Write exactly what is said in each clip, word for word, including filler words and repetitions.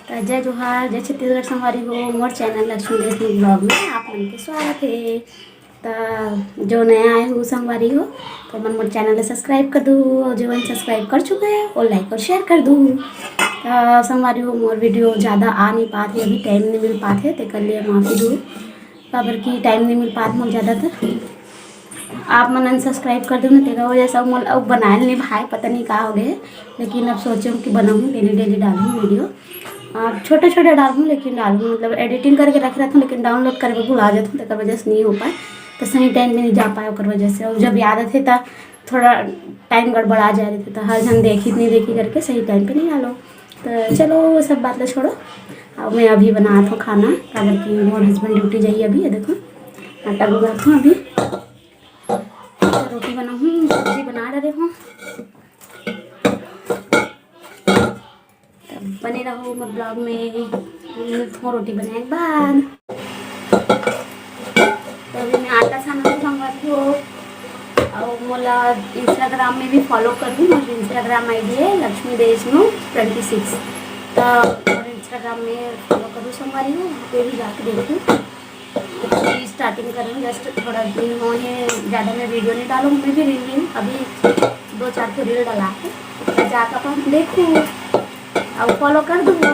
त जय जोहार, जय छत्तीसगढ़ संगवारी हो। मोर चैनल लक्ष्मी देशमुख ब्लॉग में आप मन के स्वागत हे। त जो नया आए हो संगवारी हो, तो मन मोर चैनल ला सब्सक्राइब कर दू, और जो मन सब्सक्राइब कर चुके हैं, वो लाइक और शेयर कर दू। त संगवारी हो, मोर वीडियो ज़्यादा आ नहीं पात हे, अभी टाइम नहीं मिल पात हे, तेकर लिए माफ़ी दू, काबर कि टाइम नहीं मिल पात मोर ज़्यादातर। आप मन अनसब्सक्राइब कर दो ना, तेकर वजह से अब मोला अब बनाए नहीं भाई, पता नहीं का हो गए, लेकिन अब सोचे हूँ कि बनाऊँ, डेली डेली डालूँ वीडियो। आप छोटे छोटे डालूँ, लेकिन डालूँ, मतलब एडिटिंग करके रख रहता हूँ, लेकिन डाउनलोड करे बर भुला जाता हूँ, तेकर वजह से नहीं हो पाए, तो सही टाइम पे नहीं जा पाए, ओकर वजह से। और जब याद आथे, तो थोड़ा टाइम गड़बड़ा जाए रहिथे, तो हर झन देखी नहीं देखी करके सही टाइम पे नहीं डालो। तो चलो, वो सब बात ला छोड़ो। अब मैं अभी बनात हूँ खाना, काबर कि मोर हस्बैंड ड्यूटी जाइए अभी। ये देखो, आटा गुंदात हूँ अभी, तो रोटी बनाहूँ, सब्जी बना डरे हूँ। तब बने रहो मोर ब्लॉग में, मिलत हूँ रोटी बनाए के बाद। तो अभी मैं आटा छानत हूँ, संगवारी हो। और मोला Instagram में भी फॉलो कर लूँ, मोर Instagram ID है लक्ष्मी देशमुख ट्वेंटी सिक्स। तो मोर Instagram में फॉलो करूँ संगवारी हो, वहाँ पे भी जाके देखूँ। अभी स्टार्टिंग करूँ, जस्ट थोड़ा दिन हो है, ज़्यादा मैं वीडियो नहीं डालूँ, मैं भी रील नहीं, अभी दो चार ठो रील डाला है, तो जाकर अपन देखूँ और फॉलो कर दूँगा।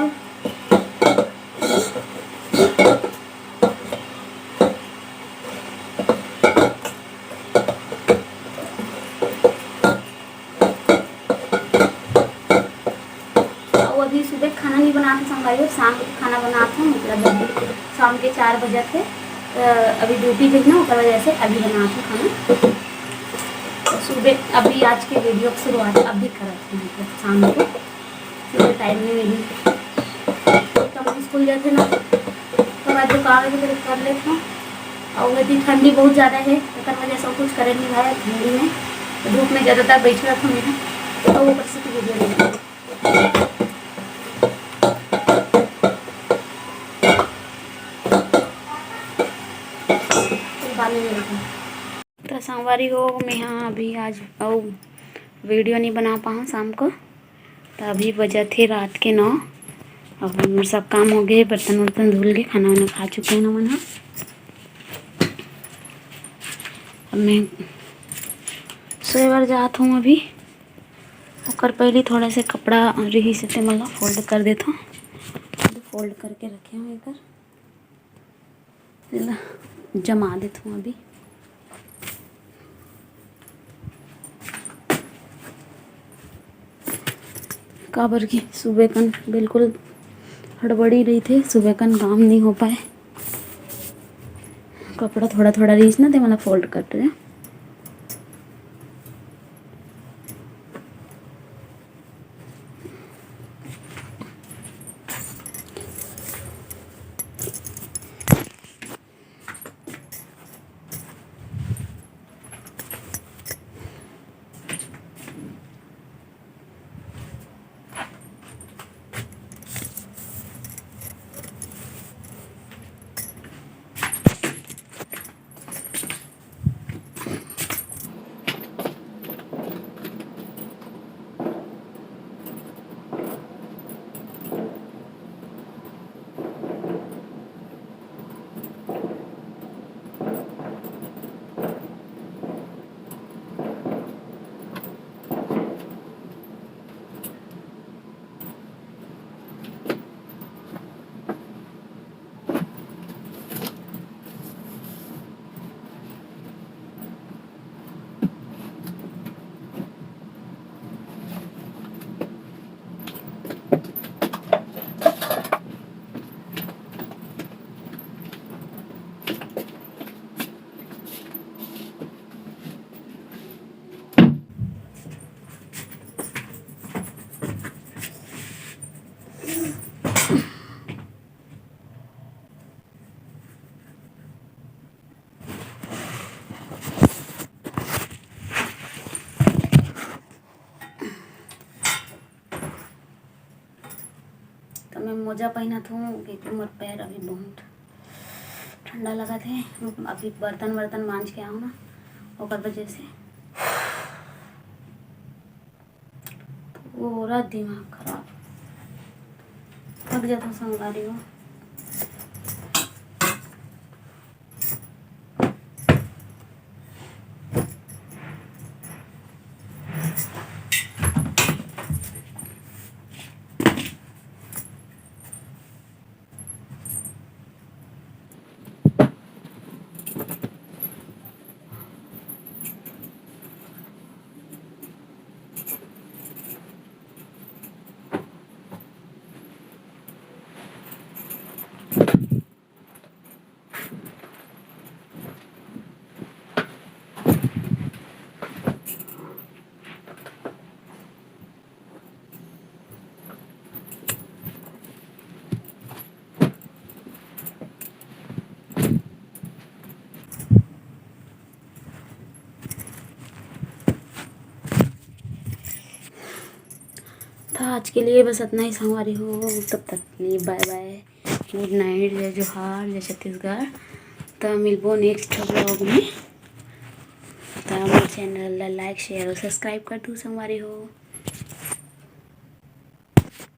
अउ अभी सुबह खाना नहीं बनात हूँ संगवारी हो, शाम के खाना बनात हूँ, मतलब अभी शाम के चार बजत हे, तो अभी ड्यूटी गई ना, ओकर वजह से अभी बनात हूँ खाना। तो सुबह अभी आज के वीडियो की शुरुआत अभी करत हूँ, मतलब शाम को। सुबह टाइम नहीं मिली, तो स्कूल जाते ना, तो बाद जो काम है, तो कर लेते हैं। और वैसे ठंडी बहुत ज़्यादा है, तो कर वजह से कुछ करे नहीं भाई ठंडी में, तो धूप में ज़्यादातर बैठे रहते हैं, तो वो परिस्थिति वीडियो नहीं। तो संगवारी हो, मैं हाँ अभी आज अउ वीडियो नहीं बना पाऊँ शाम को, तो अभी बजत हे रात के नौ। अब हमर सब काम हो गए, बर्तन वर्तन धुल के खाना वाना खा चुके हैं हमन ह। अब मैं सोए बर जात हूँ अभी। ओकर पहले थोड़ा से कपड़ा रिहिस हे, तेमन ला फोल्ड कर देथों। फोल्ड करके रखे हूँ एकर, एला जमा देथों अभी। काबर कि सुबह कन बिल्कुल हड़बड़ी रहिथे, सुबह कन काम नहीं हो पाए। कपड़ा थोड़ा थोड़ा रिहिस ना, तेमन ला फोल्ड कर रहे। तो मैं मोजा पहनत हूँ, क्योंकि मोर पैर अभी बहुत ठंडा लगत हे। अभी बर्तन वर्तन मांज के आऊँ ना, ओकर वजह से। पूरा दिमाग खराब। थक जाता संगवारी हो। तो आज के लिए बस इतना ही संगवारी हो, तब तक के लिए bye bye, good night, जय जोहार, जय छत्तीसगढ़। तो मिलबो next vlog में। तो हमारे channel ला like, share और subscribe कर दू संगवारी हो।